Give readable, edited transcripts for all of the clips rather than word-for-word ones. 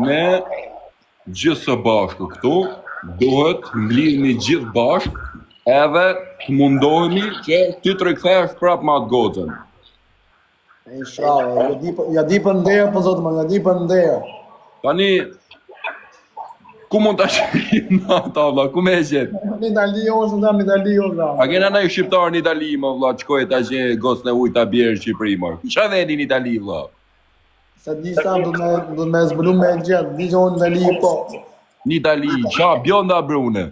Ne gjithë së bashku këtu duhet mblidhemi gjithë bashkë edhe të mundohemi që ti të rikthehesh prap me atë gocën. Inshallah, ja di për, ja di për nder, po zotë më, ja di për nder. Tani ku mund ta gjejmë na ata vlla, ku me e gjet? Në Itali o zë, në Itali o zë. A kena naj shqiptar në Itali më vlla, të shkojë ta gjejë gocën e huj ta bjerë në Shqipëri më. Qa veni në Itali vlla? S'e di sa do me do me zbulu me gjet, di që unë në Itali po. Në Itali, qa bjonda brune?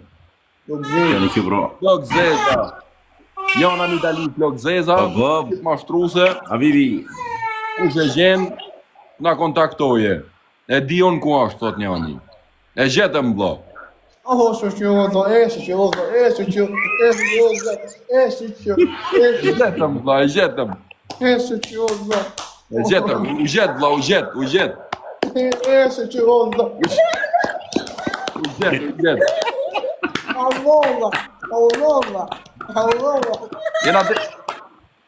Flok zeza. Janë kjo bro. Flok zeza. Njana në Itali flok zeza, Po, po. mashtruse, Habibi, kush e gjen, na kontaktoje. E di unë ku është, thot njani. E gjetëm, vlla. Oh, shu shu o e shu shu o e shu shu e shu o e shu shu e E gjetëm, vlla, e gjetëm. e shu shu o E gjetëm, u gjet, vlla, u gjet, u gjet. e shu shu o U gjet, u gjet. Allah Allah Allah Jena te...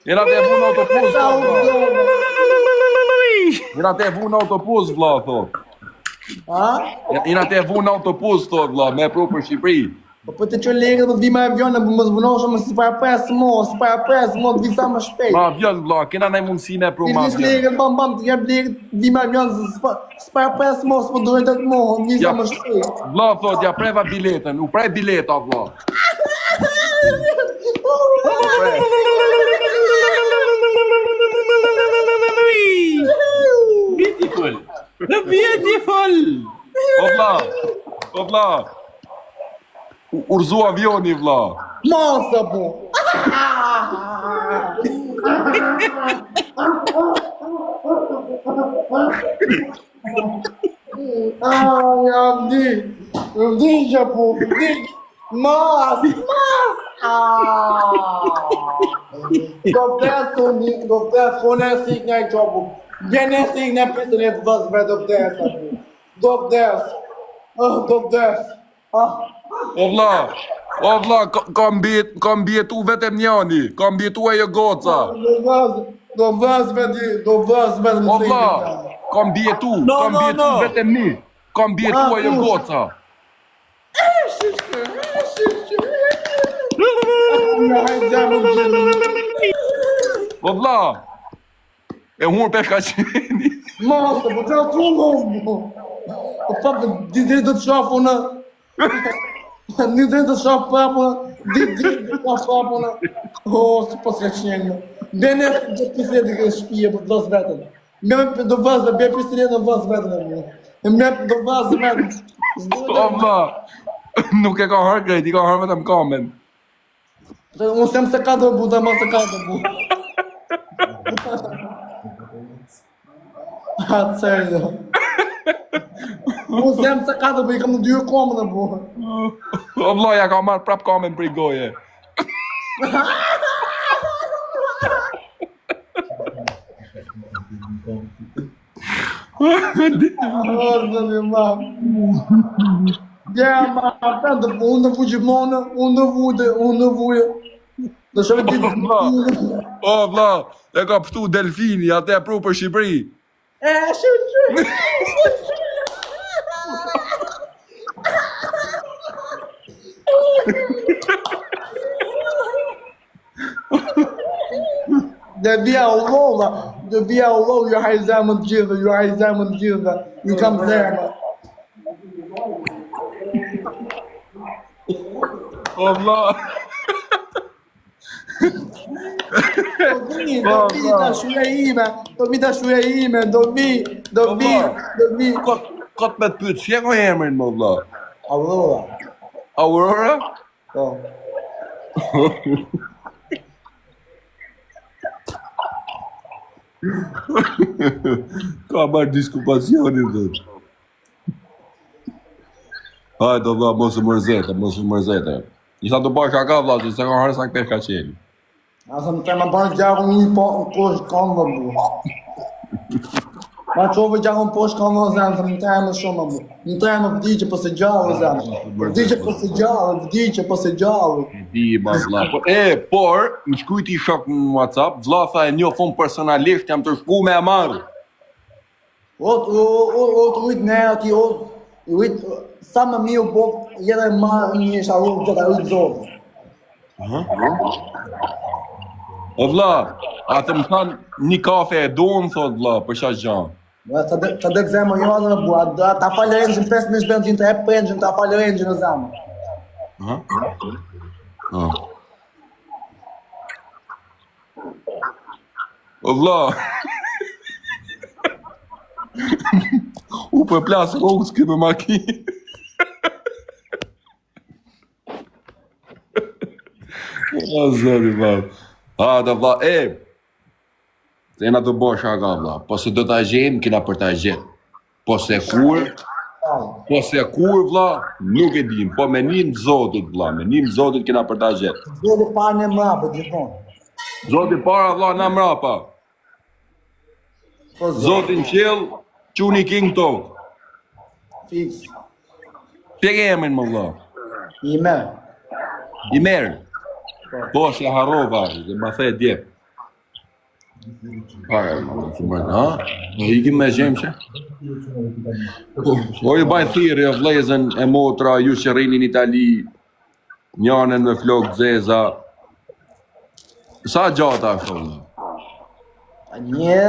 Jena te e vu në autobus, vlla. Jena te e vu në autobus, vlla, thot. Ha? Jena te e vu në autobus, thot, vlla, me e pru për Shqipëri. Po po të çoj lekë do të vi me avion, po mos vonosh më si para pres mo, si para pres mo, të vi sa më shpejt. Ma avion, vlla, kena naj mundësi me e pru Ti ma nis avion. lekët, bam bam, të jap lekët, vi me avion, s'para pres mo, s'po duroj dot mo, vi sa Ja. më shpejt. Vlla, thot, ja preva biletën, u pre bileta, vlla. U pre. Beautiful. Beautiful. O vlla, o vlla. U rrzu avioni, vlla. Masa po. Ah, jam di. Di që po, di. Mas, mas. Ah. Do vdes unë, do vdes unë e sik nga i qopu. Bjen e sik në pisën e të vëzve, do vdes aty. Do vdes. Ah, do vdes. Ah. O vlla, o vlla, ka, ka mbijet, ka mbijetu vetëm njani, ka mbijetu ajo goca. Do vdes, do vdes veti, do vdes vetëm O vlla, ka mbijetu, No, ka no, mbijetu no. vetëm një. Ka mbijetu Ah, ajo kush? goca. O vlla, e hurë peshka qeni. Mos, po të thu më. Po pa di ditë do të shoh unë. Një ditë do të shoh prapë unë. Di ditë do të shoh prapë unë. O, si po s'ka qenë. Bene do të pisë të shtëpi, po do të vetëm. Me do vaz, do bëj pisë do vaz vetëm. Me do vaz vetëm. O vlla, nuk e ka hërë krejt, i ka hërë vetëm kamen. Unë sem se ka do bu, dhe mos se ka do bu. Ha, serio. Unë sem se ka do bu, i kam në dyrë komën dhe bu. O vlla, ja ka marrë prap kamen prej goje. O, zëri ma. Ja, ma, ta do bu, unë do vu gjithmonë, unë do vu, dhe, unë do vu. Do shoh ditë. Vlla. O vlla, e ka pështu delfini, atë e pru për Shqipëri. E, shu, shu. Dhe vija u lolla, dhe vija u lolla, ju haj zemën të gjithëve, ju haj zemën të gjithëve, ju kam zemër. O vlla. Do vi, do vi dashuria ime, do vi dashuria ime, do vi, do vi, do vi. Kot, kot me të pyet, si e ka emrin më vlla? Aurora, Aurora? po. Ka marrë diskupacionin, thot. Hajde, vlla, mos u mërzete, mos u mërzete. Isha të bësh shaka, vlla, se s'e ka hërë sa peshka qeni. A se më të më bërë gjakun një po në poshtë kam dhe bu. Ma qove gjakun poshtë kam dhe zemë, se më të më shumë bu. Më të më vdiqe po se gjallë zemë. Vdiqe po se gjallë, vdiqe po se gjallë. E di, ma vlla. Po, e, por, më shkrujti shok në WhatsApp, vlla tha e njoh unë personalisht, jam të shku me e marrë. O, o, o, o, të rujt ne aty, o, rujt, sa më mirë u bo, jeta e ma mirë isha rujt, do ta rujt Zoti. Aha. O vlla, a të më thanë një kafe e duan, thot vlla, për qa gja. Ja, ta dek, ta dek zemër, jo atë në bua, ta falë renxhin, 5.000 benzin, të jep renxhin, ta falë renxhin në zemër. Aha. Ah. O vlla. U përplas rrugës ky me makinë. O zoti vlla. A do vlla, e. Se jena të bo shaka vlla. Po se do ta gjejmë, kena për ta gjetë. Po se kur, po se kur vlla, nuk e dim. Po me nim Zotit vlla, me nim Zotit kena për ta gjetë. Zoti para ne mrapa gjithmonë. Zoti para vlla na mrapa. Po Zoti në qiell, çuni king tokë. Fiks. Si e ke emrin më vlla? Imer. Imer. Po. Po, se harrova, dhe ma the dje. Para, më vlla, që më ha? Ne ikim me gjemë që? Po, po ju baj thirrje, vllezën e motra, ju që rrini në Itali, Njanën me flokë zeza. Sa gjata është vlla? Një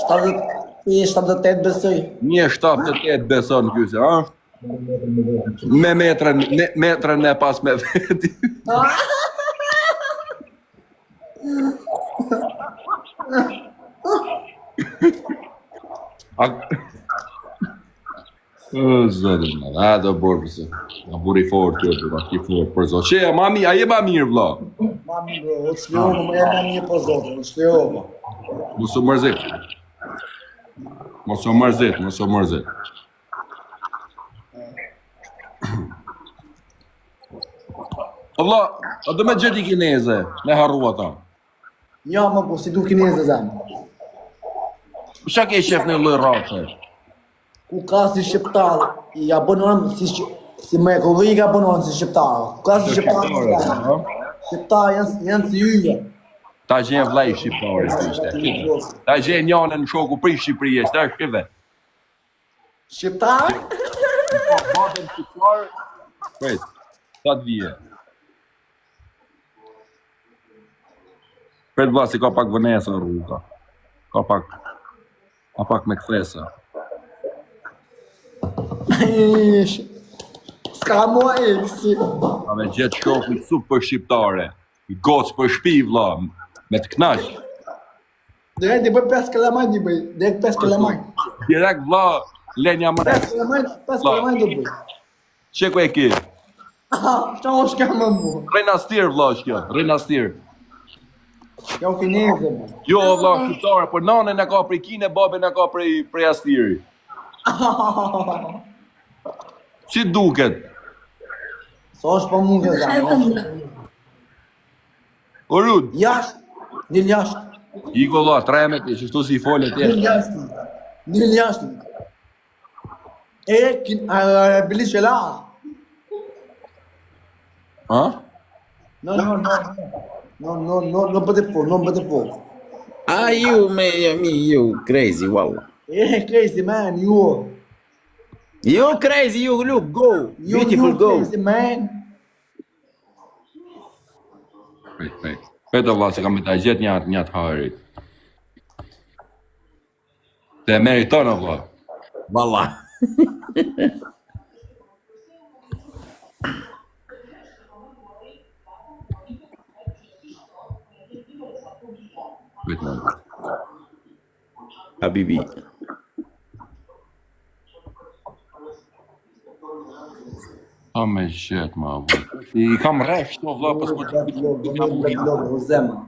75, 78 besoj. Një 78 beson ky se, a? Me metrën, me metrën me pas me veti. A... O, zoti, më dha do burrë pëse. A burri fort kjo, burra, ki fort, për zot. Që, a mami, a je ma mirë, vlla? Ma mirë, bro, o të shlirova, më jam ma mirë për zotin, o të shlirova. Mos u mërzit. Mos u mërzit, mos u mërzit. O vlla, a do me gjeti kineze, me harru ata? Jo, më po, s'i du kineze zemër. Qa ke qef në lloj race? Ku ka si shqiptar, ja bën orën si shqip, si mrekulli ka bën orën si shqiptar. Ku ka si shqiptar, shqiptar janë janë si yje. Ta gjen vllai shqiptari si ishte. Ta gjen njanën shoku prej Shqipërie, ta shqipe. Shqiptar? Po, babën shqiptar. Prit, sa të vije. Prit vlla, si ka pak vonesa rruga. Ka pak Ka pak me kthesa. Ish. S'ka mua eksi. Ka me gjetë shoku super shqiptare. I gocë për shpi, vlla, me të knaq. Direkt i bëj 5 kalamaj i bëj, direkt 5 kalamaj. Direkt vlla, lenja më. 5 kalamaj, 5 kalamaj do bëj. Që ku e ki? Qa është kjo më mu? Renastir, vlla, është kjo, Renastir. Jo, kineze, më. Jo, vlla, shqiptare, por nanën e ka prej Kine, babën e ka prej, prej Astiri. Si duket? Sa është po mund të zanë? O Rud. Jashtë, nil jashtë. Iko, vlla, tremet, që shtu si i fole tje. Nil jashtë, nil jashtë. E, kin, a, bilis që la. Ha? No, no, no. No, no, no, no beautiful, no beautiful. Ah, you, me, me, you crazy, wallah. Eh, crazy man, you. You crazy, you look, go. You, Beautiful, you go. crazy man. Prit, prit. Prit, o vlla, se kam me ta gjetë një atë, një atë hajrit. Te e meriton o vlla. Valla. Prit, më. Habibi. A me gjetë, ma vlla. I kam rresht, o vlla, pas po të Bet lobe, bet lobe, o zemër.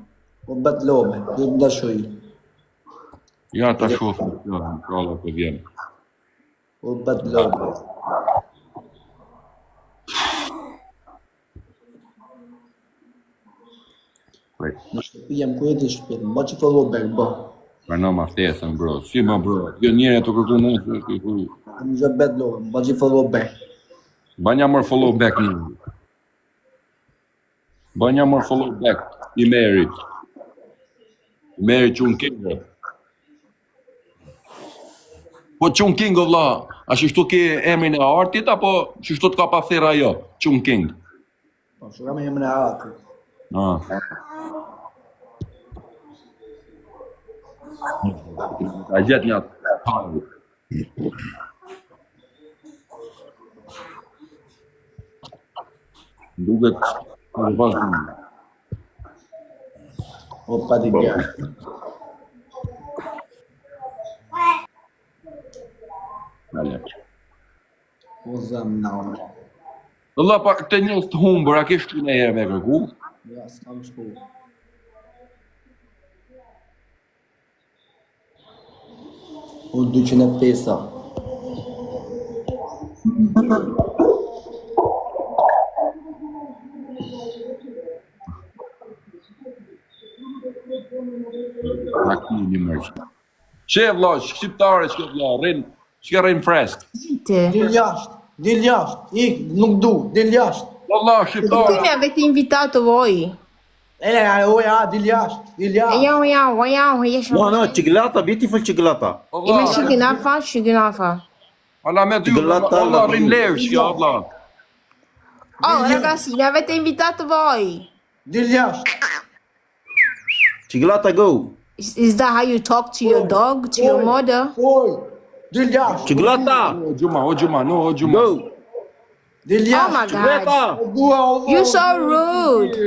O bet lobe, do të dashoj. Ja ta shoh, jo, inshallah po vjen. O bet lobe. Prit. Në shtëpi jam ku jetë në shtëpi, më që follow back, bë. Prano ma ftesën, bro. Si ma bro? Jo njëri ato kërku në kërku. Më gjë bet lobe, më që follow back. Banja mor follow back një. Banja mor follow back i merit. I merit që unë kere. Po Çun King o vlla, a qështu ke emrin e artit apo qështu të ka pa thirr ajo, Çun King? Po, që kam emrin e artit. Ah. Ta gjet një atë. Duket ka të pas O, pa di gja. Dale. O, zëm, na, o. Vëlla, pa këtë njerëz të humbur, a ke shku një herë me kërku? Ja, s'kam shku. O, 205-a. Na ki një mërq. Që e vlla, shqiptare që vlla, rrin, që rrin fresk. Dil jashtë, dil jashtë, ik, nuk du, dil jashtë. Vlla, Perché shqiptare. mi avete invitato voi? E, e, o, ja, dil jashtë, dil jashtë. Yo, yo, yo, yo, No, no, ciglata, beautiful ciglata. O E ma vlla, shignafa, shignafa. ala me ty, vlla, Ciglata, vlla, rrin lerë, që vlla. Oh, ragazzi, mi avete invitato voi. Dil jashtë. Ciglata go. Is, is that how you talk to your dog, to your mother? Oj, dil jashtë, Ciglata. O gjuma, o gjuma, no, o gjuma. Go. dil Oh my jashtë. god. Ciglata. O, dua, o, You're so rude.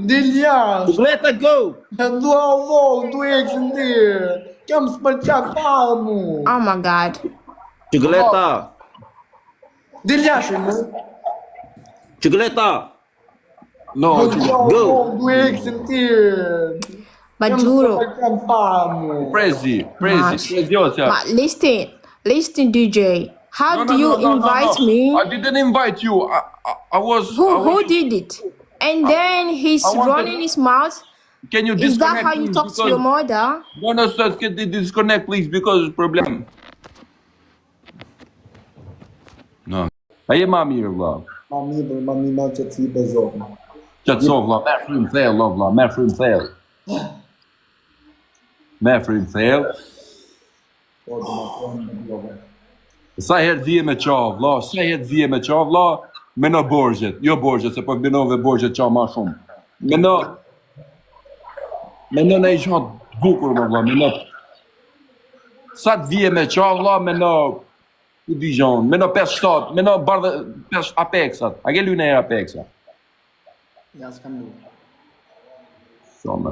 Dil jashtë. Ciglata go. E dua o vo, du e kështë ndirë. Kam s'pëlqen pa mu. Oh my god. Ciglata. Dil jashtë, mu. Ciglata. No, o gjuma. Go. Du e kështë ndirë. Ma Kam giuro. s'pëlqen pa mu. Prezi, prezi, prezi, o, qa. Ma listen, listen DJ. How No, do no, you no, no, no, invite no. me? I didn't invite you. I, I, I was. Who I was who did it? And then he's I wanted- running his mouth. Can you Is that disconnect? how you please, talk to your because- mother? No, no, sir, can you disconnect, please, because problem. No. A je ma mirë, vlla. Ma mirë, bro, ma mirë, ma qetësi për zotin. Qetëso, vlla, merr frymë thellë, o, vlla, merr frymë thellë. Merr frymë thellë. Po, do ma thonë në blogë. Sa herë vije me qa, vlla, sa herë vije me qa, vlla, me në borxhet, jo borxhet, se po menove borxhet qa ma shumë. Me në me në në i gja të bukur, më vlla, me në sa të vije me qa, vlla, me në ku di gjon, me në 5-7, me në bardhe 5 Apexat. A ke lujnë e Apexa? Ja, s'kam lu. Sa më.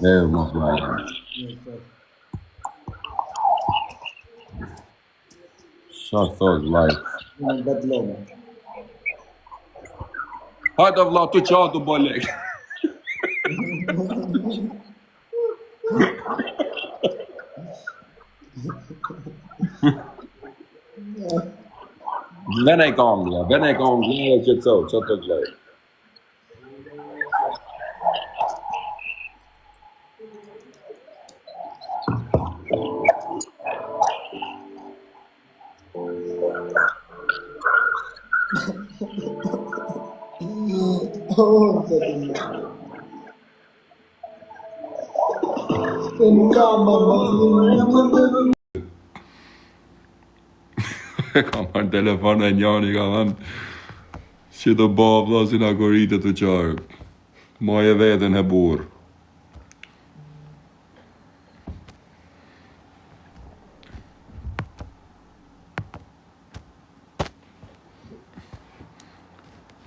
E, mos vlla. Sa thot vllai? Në vetë logë. Hajde vlla, tu qa tu bo lek. Vene e kam vlla, vene e kam vlla e qetëso, që të vllai. Oh, zotin më. Se nga më më E ka marrë telefon e njani, ka thënë Si të bo vlla si na korite të qarë Maje veten e burr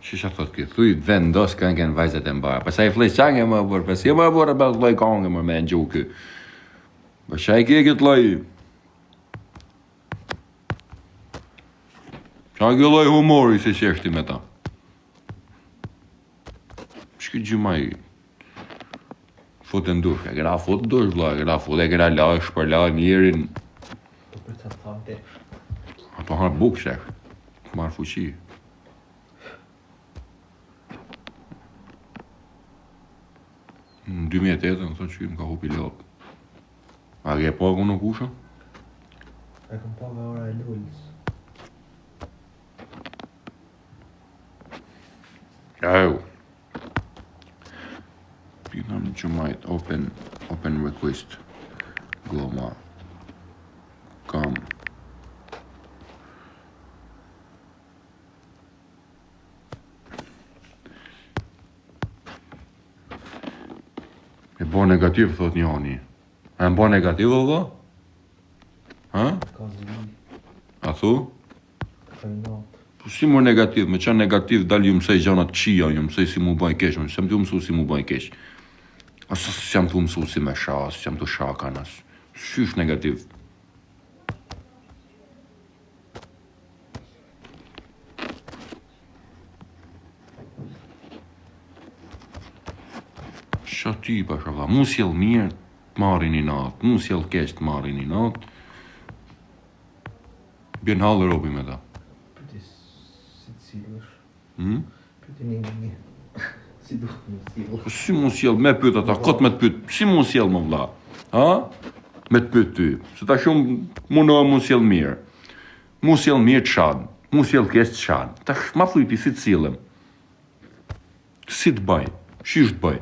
Shisha thot ki, thuj vendos këngën vajzat e mbara. Pastaj i flet çange më burr, pas jo më burr më lloj këngë më me ngju ky. Po çaj ke këtë lloj? Qa ke lloj humori se qeshti me ta? Shky gjymaj Fut në dush, e kena fut në dush, vlla, e kena fut, e kena la, shpërla njerin. Po për të thonë Ato hanë bukë, shek. Marrë fuqi. Në 2008, në thotë që më ka hupi lopë. A ke pa ku nuk usha? E kom pa me ora e lullës. Au. Pina më qumajt. Invite, open, open request. Goma. Kam. E bo negativ, thot njani. A e bo negativ, o vlla? Ha? Ka zili, A thu? ka inat. Po si më negativ, me qenë negativ, dal ju mësoj gjana të këqija, ju mësoj si mu baj keq, unë s'jam tu mësu si mu baj keq. As s'jam tu mësu si me sha, as s'jam tu sha kanë as. Qysh negativ? Qa tipa është vlla, mu sjell mirë të marrin inat, mu sjell keq të marrin inat. Bjen halli robi me ta. Pyeti si të sillesh. Hmm? Pyeti një nga një. Si duhet me sill. Po si mu sjell me pyet ata, kot me të pyet, si mu sjell më vlla? Ha? Me të pyet ty. Se ta shumë mundohem mu sjell mirë. Mu sjell mirë të shan, mu sjell keq të shan. Tash ma thuj ti si të sillem. Si të bëj? Qysh të bëj?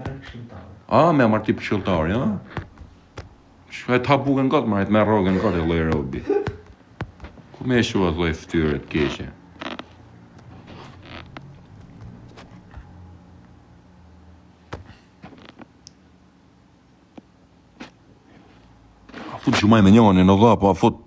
Merë këshilltar. A, me marr ti këshilltar, ja? Shka e ta bukën kot, marrë të me rrogën kot e lloj robi. Ku me e shu atë lloj fytyre të keqe? A fut gjumaj me njënin, o vlla, po a fut...